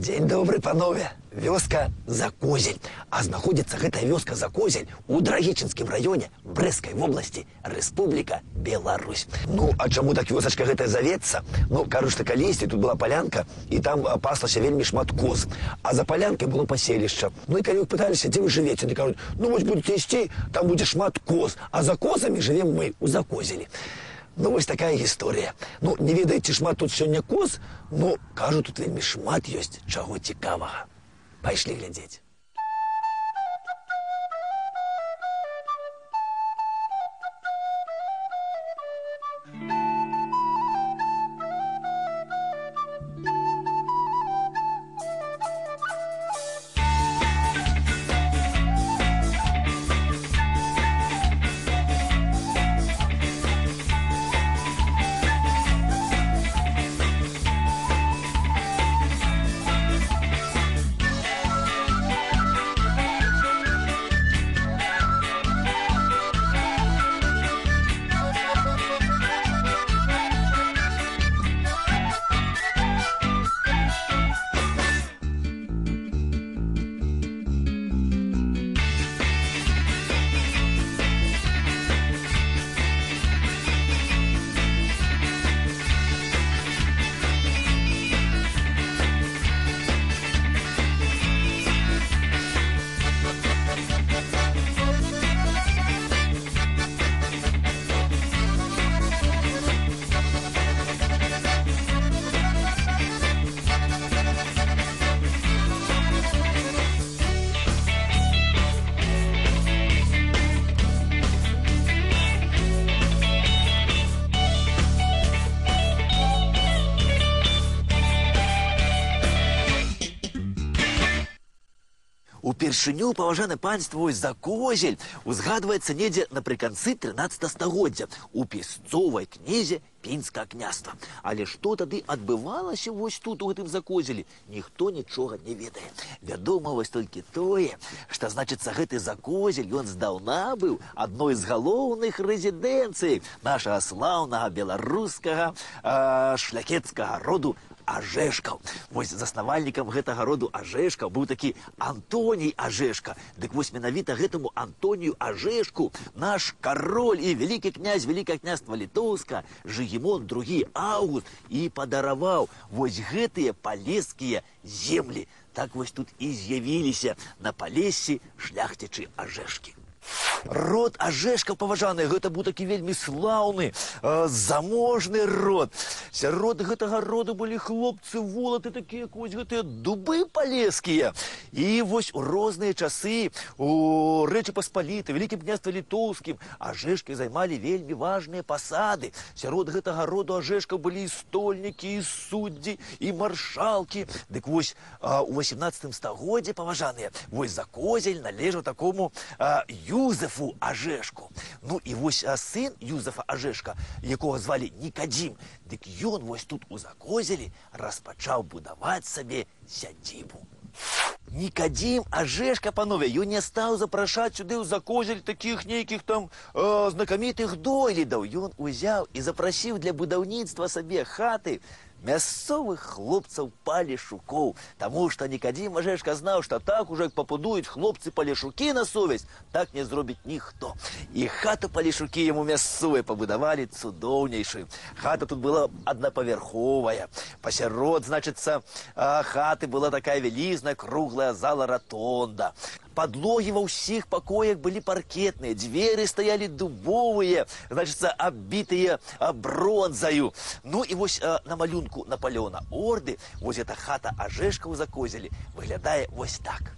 Дзень добры, панове. Вёска Закозель. А знаходзіцца гэтая вёска Закозель у Драгічынскім раёне Брэсцкай вобласці, Рэспубліка Беларусь. Ну, а чаму так вёсачка гэтая завецца? Ну, кажуць, што калісьці тут была палянка, і там паслася вельмі шмат коз. А за палянкай было паселішча. Ну і калі пыталіся, дзе вы жывеце, яны кажуць, ну вось будете ісці, там будзе шмат коз, а за козамі жывем мы у Закозелі. Ну, вось такая гісторыя. Ну, не ведаеце, шмат тут сёння коз, но, кажу, тут вельмі шмат ёсць чаго цікавага. Пайшлі глядзець. Упершыню, паважаны панства, вось Закозель узгадваецца недзе напрыканцы 13 стагоддзя у пісцовай кнізе Пінскага княства. Але што тады адбывалася вось тут, у гэтым Закозелі, ніхто нічога не ведае. Вядома вось толькі тое, што, значыцца, гэты Закозель, ён здаўна быў адной з галоўных рэзідэнцый нашага слаўнага беларускага шляхецкага роду Ажэшкаў. Вось заснавальнікам гэтага роду Ажэшкаў быў такі Антоній Ажэшка. Дык вось менавіта гэтаму Антонію Ажэшку наш кароль і вялікі князь Вялікага княства Літоўска Жыгімонт II Аўгуст і падараваў вось гэтыя палескія землі. Так вось тут і з'явіліся на Палессі шляхцічы Ажэшкі. Род Ажэшкаў, паважаны, гэта быў такі вельмі слаўны, заможны род. Сярод гэтага роду былі хлопцы, волаты такія, як вось гэтыя дубы палескія. І вось у розныя часы у Рэчы Паспалітай, Вялікім княстве Літоўскім Ажэшкі займалі вельмі важныя пасады. Сярод гэтага роду Ажэшкаў былі і стольнікі, і суддзі, і маршалкі. Дык вось у 18 стагоддзі, паважаныя, вось Закозель належаў такому Юзефу Ажэшку. Ну і вось сын Юзефа Ажэшка, якога звалі Нікадзім, дык ён вось тут у Закозелі распачаў будаваць сабе сядзібу. Нікадзім Ажэшка, панове, ён не стаў запрашаць сюды ў Закозель такіх нейкіх там знакамітых дойлідаў. Ён узяў і запрасіў для будаўніцтва сабе хаты мясцовых хлопцаў-палешукоў. Таму што Нікадзім Ажэшка знаў, што так ужо як папудуюць хлопцы-палешукі на совесть, так не зробіць ніхто. І хату палешукі яму мясцовыя пабудавалі цудоўнейшую. Хата тут была аднапавярховая. Пасярод, значыцца, хаты была такая вялізная круглая зала-ратонда. Падлогі ва ўсіх пакоях былі паркетныя, дзверы стаялі дубовыя, значыцца, аббітыя бронзаю. Ну і вось на малюнку Наполеона Орды вось эта хата Ажэшка ў Закозелі выглядае вось так.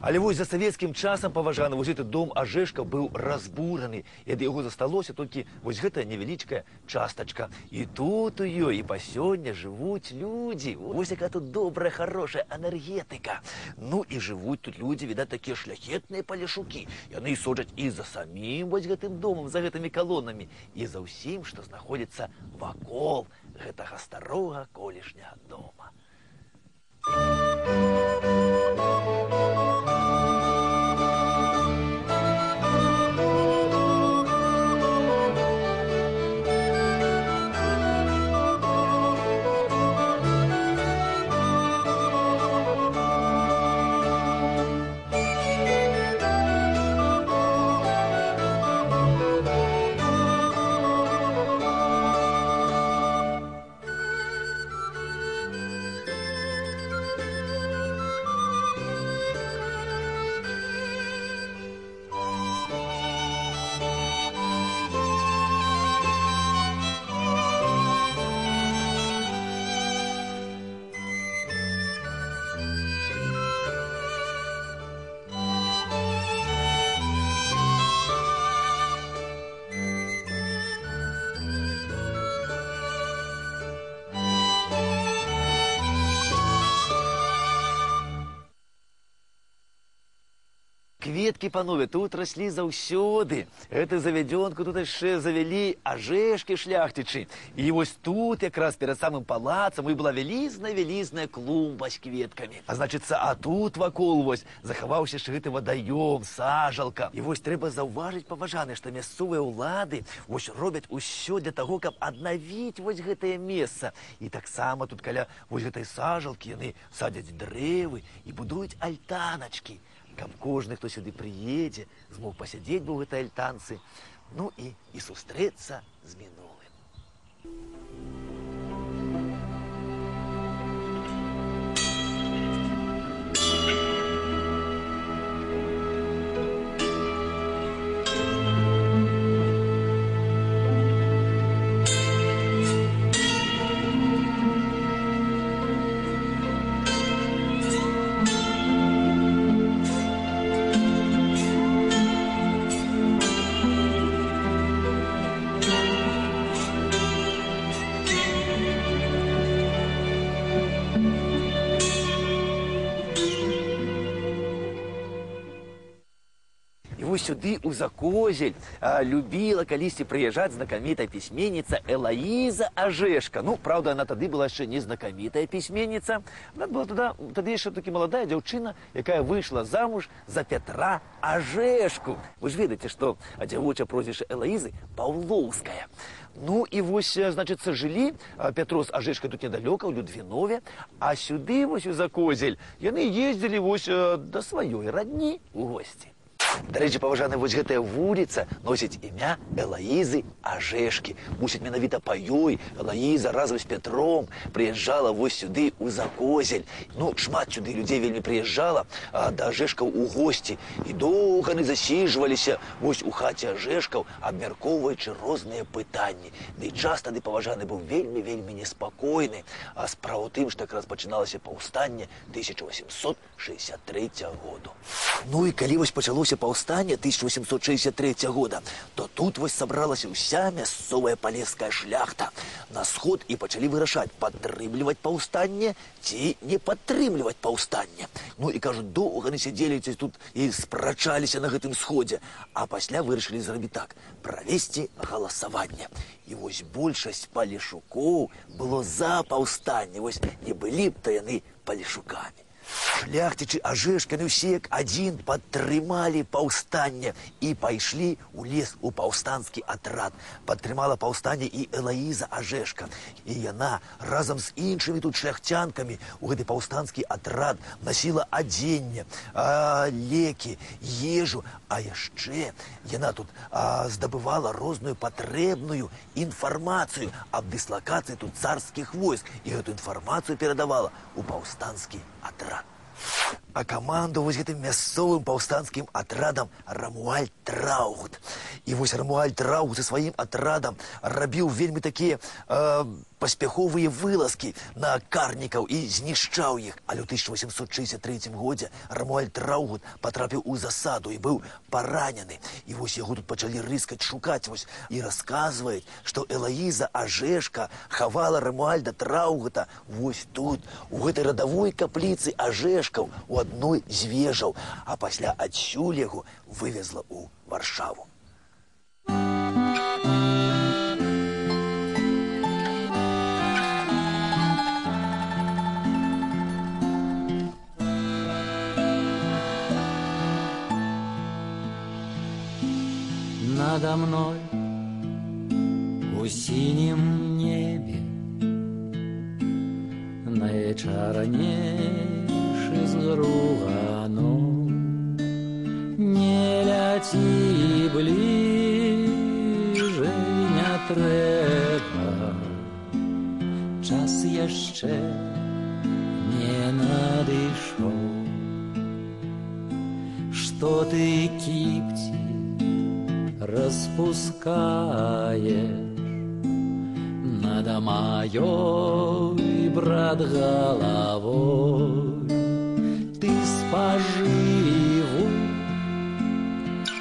Але вось за савецкім часам, паважаны, вось гэты дом Ажэшка быў разбураны, і ад яго засталося толькі вось гэтая невялічкая частачка. І тут у ёй і па сёння жывуць людзі. Вось якая тут добрая, хорошая энергетыка. Ну і жывуць тут людзі, відаць, такія шляхетныя палешукі. Яны сочаць і за самім вось гэтым домам, за гэтымі калонамі, і за ўсім, што знаходзіцца вакол гэтага старога колішняга дома. кветкі, панове, тут раслі заўсёды. Гэту завядзёнку тут яшчэ завялі ажэшкі шляхцічы. І вось тут якраз перад самым палацам і была вялізная-вялізная клумба з кветкамі. А значыцца, а тут вакол вось захаваўся яшчэ гэты вадаём, сажалка. І вось трэба заўважыць, паважаны, што мясцовыя ўлады вось робяць усё для таго, каб аднавіць вось гэтае месца. І таксама тут каля вось гэтай сажалкі яны садзяць дрэвы і будуюць альтаначкі, каб кожны, хто сюды прыедзе, змог пасядзець бы ў гэтай альтанцы, ну і сустрэцца з мінулым. Сюды, у Закозель, любіла калісьці прыязджаць знакамітая пісьменніца Элаіза Ажэшка. Ну, праўда, она тады была яшчэ не знакамітая пісьменніца. Она была тады яшчэ такі маладая дзяўчына, якая выйшла замуж за Пятра Ажэшку. Вы ж ведаеце, што дзявоча прозвішча Элаізы Паўлоўская. Ну і вось, значыцца, жылі Пятро з Ажэшкай тут недалёка, ў Людвінове, а сюды, вось у Закозель, яны ездзілі вось да сваёй радні ў госці. Дарэчы, паважаны, вось гэтая вуліца носіць імя Элаізы Ажэшкі. Мусіць, менавіта па ёй Элаіза разам з Пятром прыязджала вось сюды ў Закозель. Ну, шмат сюды людзей вельмі прыязджала да Ажэшкаў у госці. І доўга яны засіжваліся вось у хаце Ажэшкаў, абмяркоўваючы розныя пытанні. Ды і час тады, паважаны, быў вельмі-вельмі неспакойны. А справа ў тым, што якраз пачыналася паўстанне 1863 году. Ну і калі вось пачалося паўстанне 1863 года, то тут вось сабралася ўся мясцовая палеская шляхта на сход і пачалі вырашаць, падтрымліваць паўстанне ці не падтрымліваць паўстанне. Ну і кажуць, доўга яны сядзелі тут і спрачаліся на гэтым сходзе, а пасля вырашылі зрабіць так, правесці галасаванне. І вось большасць палешукоў было за паўстанне, вось не былі б то яны палешукамі. Шляхцічы Ажэшкі, яны ўсе як адзін падтрымалі паўстанне і пайшлі ў лес у паўстанскі атрад. Падтрымала паўстанне і Элаіза Ажэшка. І яна разам з іншымі тут шляхцянкамі ў гэты паўстанскі атрад насіла адзенне, лекі, ежу, а яшчэ яна тут здабывала розную патрэбную інфармацыю аб дыслакацыі тут царскіх войск. І гэту інфармацыю перадавала ў паўстанскі атрад. А каманду вось гэтым мясцовым паўстанцкім атрадам Рамуальд Траўгут. І вось Рамуальд Траўгут са сваім атрадам рабіў вельмі такія паспяховыя вылазкі на карнікаў і знішчаў іх. Але ў 1863 годзе Рамуальд Траўгут патрапіў у засаду і быў паранены. І вось яго тут пачалі рыскаць, шукаць вось. І расказваюць, што Элаіза Ажэшка хавала Рамуальда Траўгута вось тут, у гэтай радавой капліцы Ажэшкаў, у адной з вежаў, а пасля адсюль яго вывезла ў Варшаву. Надо мной у синем небе найчарнейшы з груганоў. Не ляці бліжэй, не трэба, час яшчэ не надышоў. Што ты кіпці распускаеш над маёй, брат, галавой? Ты спажыву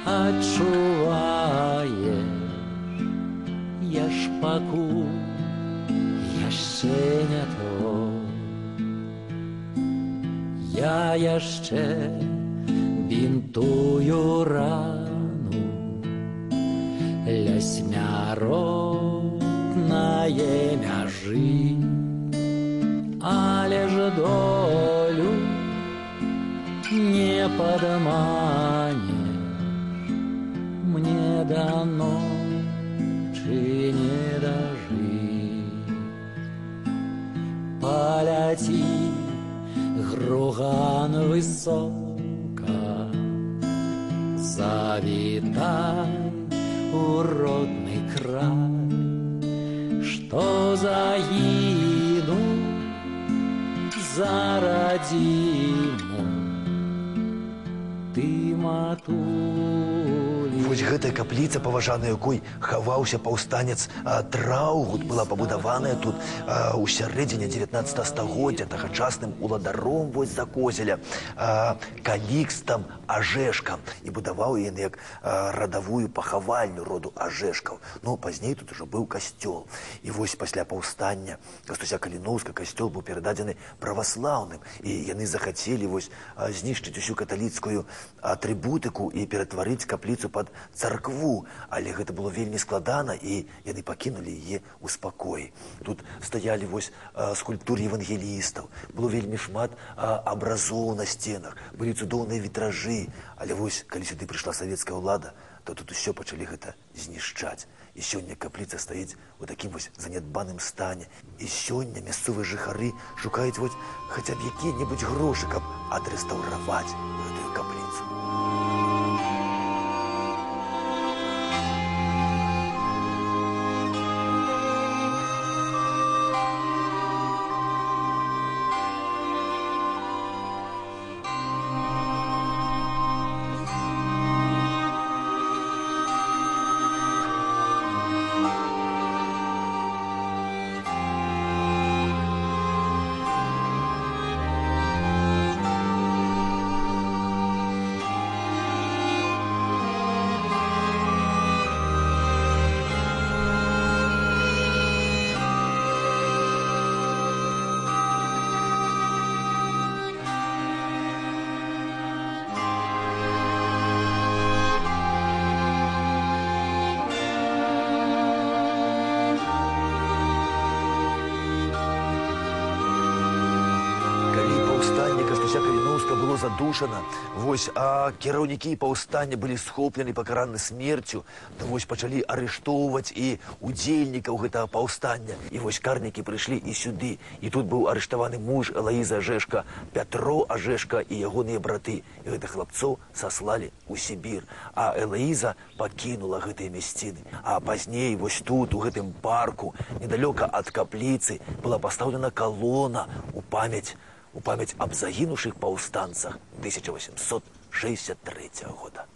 адчуваеш, я ж пакуль яшчэ не той. Я яшчэ Бінтую рану ля смяротнае мяжы, але ж долю не падманеш, мне да ночы не дажыць. Паляці груган высока, завітай у родны край, што загінуў за радзіму, ты, матулі. Вось гэтая капліца, паважаная, якой хаваўся паўстанец Траугут, была пабудаваная тут у сярэдзіне 19 стагоддзя тагачасным уладаром вось Закозеля Калікстам Ажэшкам, і будаваў яе як радавую пахавальню роду Ажэшкаў. Но пазней тут ужо быў касцёл. І вось пасля паўстання Кастуся Каліноўскага касцёл быў перададзены праваслаўным, і яны захацелі вось знішчыць усю каталіцкую атрыбутыку і ператварыць капліцу пад царкву, але гэта было вельмі складана, і яны пакінулі яе ў спакоі. Тут стаялі вось скульптуры евангелістаў, было вельмі шмат абразоў на сценах, былі цудоўныя вітражы, але вось калі сюды прыйшла савецкая ўлада, то тут усё пачалі гэта знішчаць. І сёння капліца стаіць у такім вось занядбаным стане. І сёння мясцовыя жыхары шукаюць вось хаця б якія-небудзь грошы, каб адрэстаўраваць гэтую капліцу. Было задушана, вось, а кіраўнікі паўстання былі схоплены, пакараны смерцю, то вось пачалі арыштоўваць і удзельнікаў гэтага паўстання. І вось карнікі прыйшлі і сюды. І тут быў арыштаваны муж Элаізы Ажэшка, Пятро Ажэшка і ягоныя браты. І гэтых хлапцоў саслалі ў Сібір. А Элаіза пакінула гэтыя мясціны. А пазней вось тут, у гэтым парку, недалёка ад капліцы, была пастаўлена калона у памяць аб загінуўшых паўстанцах 1863 года.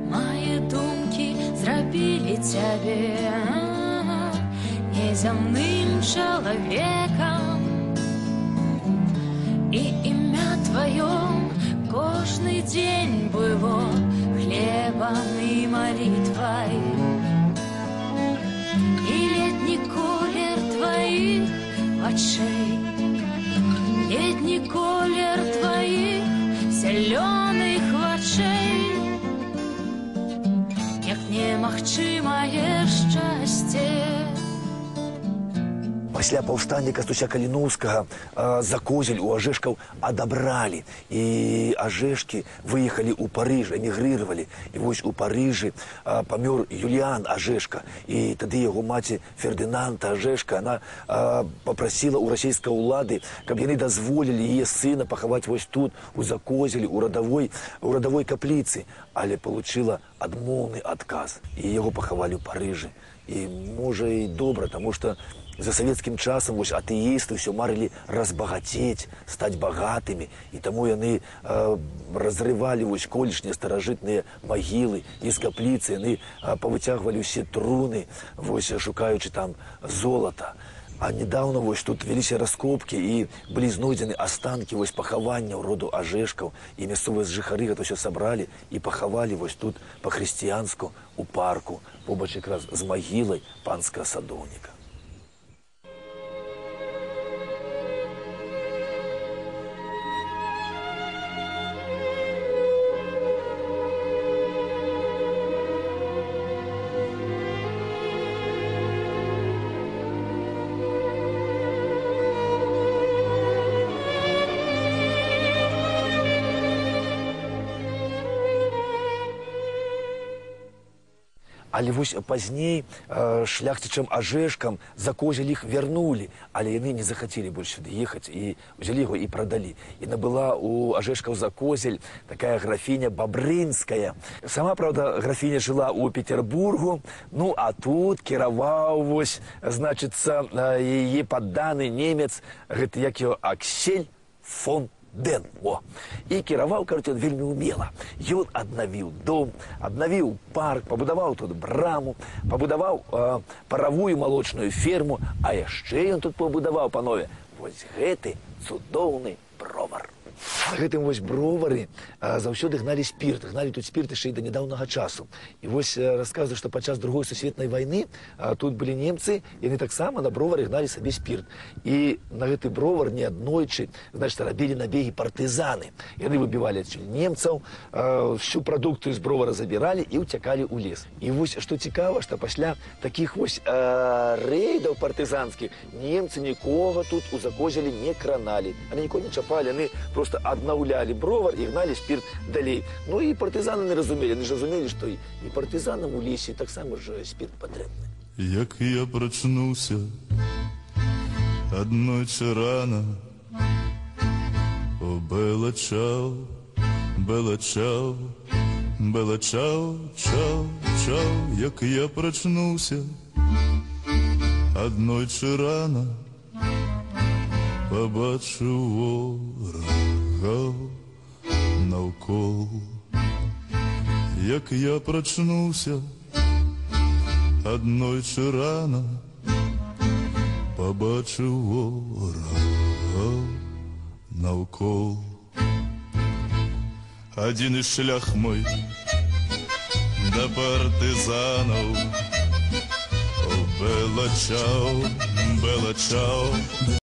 Мае думкі зрабілі цябе неземным чалавекам, і імя тваё кожны дзень было хлебам і малітвай, і летні колер тваіх вачэй, летні колер тваіх зялёных вачэй, як немагчымае шчасце. Пасля паўстання Кастуся Каліноўскага Закозель у Ажэшкаў адабралі. І Ажэшкі выехалі ў Парыж, эмігрыравалі. І вось у Парыжы памёр Юліан Ажэшка. І тады яго маці Фердынанда Ажэшка, она папрасіла ў расійскай улады, каб яны дазволілі яе сына пахаваць вось тут, у Закозелі, у радавой капліцы. Але получила адмоўны адказ. І яго пахавалі ў Парыжы. І можа і добра, таму што за савецкім часам вось атэісты ўсё марылі разбагацець, стаць багатымі, і таму яны разрывалі вось колішнія старажытныя магілы і з капліцы яны павыцягвалі ўсе труны, вось шукаючы там золата. А недавно вось тут веліся раскопкі і былі знойдзены астанкі вось пахаванняў роду Ажэшкаў, і мясцовыя жыхары гэта ўсё сабралі і пахавалі вось тут па-хрысціянску у парку, побач якраз з магілай панскага садоўніка. Але вось пазней шляхцічам Ажэшкам Закозель іх вярнулі, але яны не захацелі больш сюды ехаць і ўзялі яго і прадалі. І набыла у Ажэшкаў Закозель такая графіня Бабрынская. Сама, праўда, графіня жыла ў Петербургу, ну а тут кіраваў вось, значыцца, яе падданы немец, гэты як яго Аксель фон Дэн. О. І кіраваў, короче, ён вельмі умела. Ён аднавіў дом, аднавіў парк, пабудаваў тут браму, пабудаваў паравую малочную ферму, а яшчэ ён тут пабудаваў, панове, вось гэты цудоўны бровар. На гэтым вось бровары заўсёды гналі спірт, гналі тут спірт яшчэ і да нядаўнага часу. І вось расказваюць, што падчас Другой сусветнай вайны тут былі немцы, яны таксама на бровары гналі сабе спірт. І на гэты бровар неаднойчы, значит, рабілі набегі партызаны. Яны выбівалі адсюль немцаў, всю прадукцыю з бровара забіралі і ўцякалі ў лес. І вось што цікава, што пасля такіх вось рэйдаў партызанскіх немцы нікога тут у Закозелі не краналі. Яны нікого не чапалі, яны просто аднаўлялі бровар і гналі спірт далей. Ну і партызаны не разумелі, яны ж разумелі, што і партызанам у лесе таксама ж спірт патрэбны. Як я прачнуўся аднойчы рана, о, бела чао, бела чао, бела чао, чао, чао, як я прачнуўся аднойчы рана, пабачыў ворага наўкол. Як я прачнуўся аднойчы рана, пабачыў ворага наўкол. Адзіны шлях мой да партызанаў, о, бела чао, бела чао.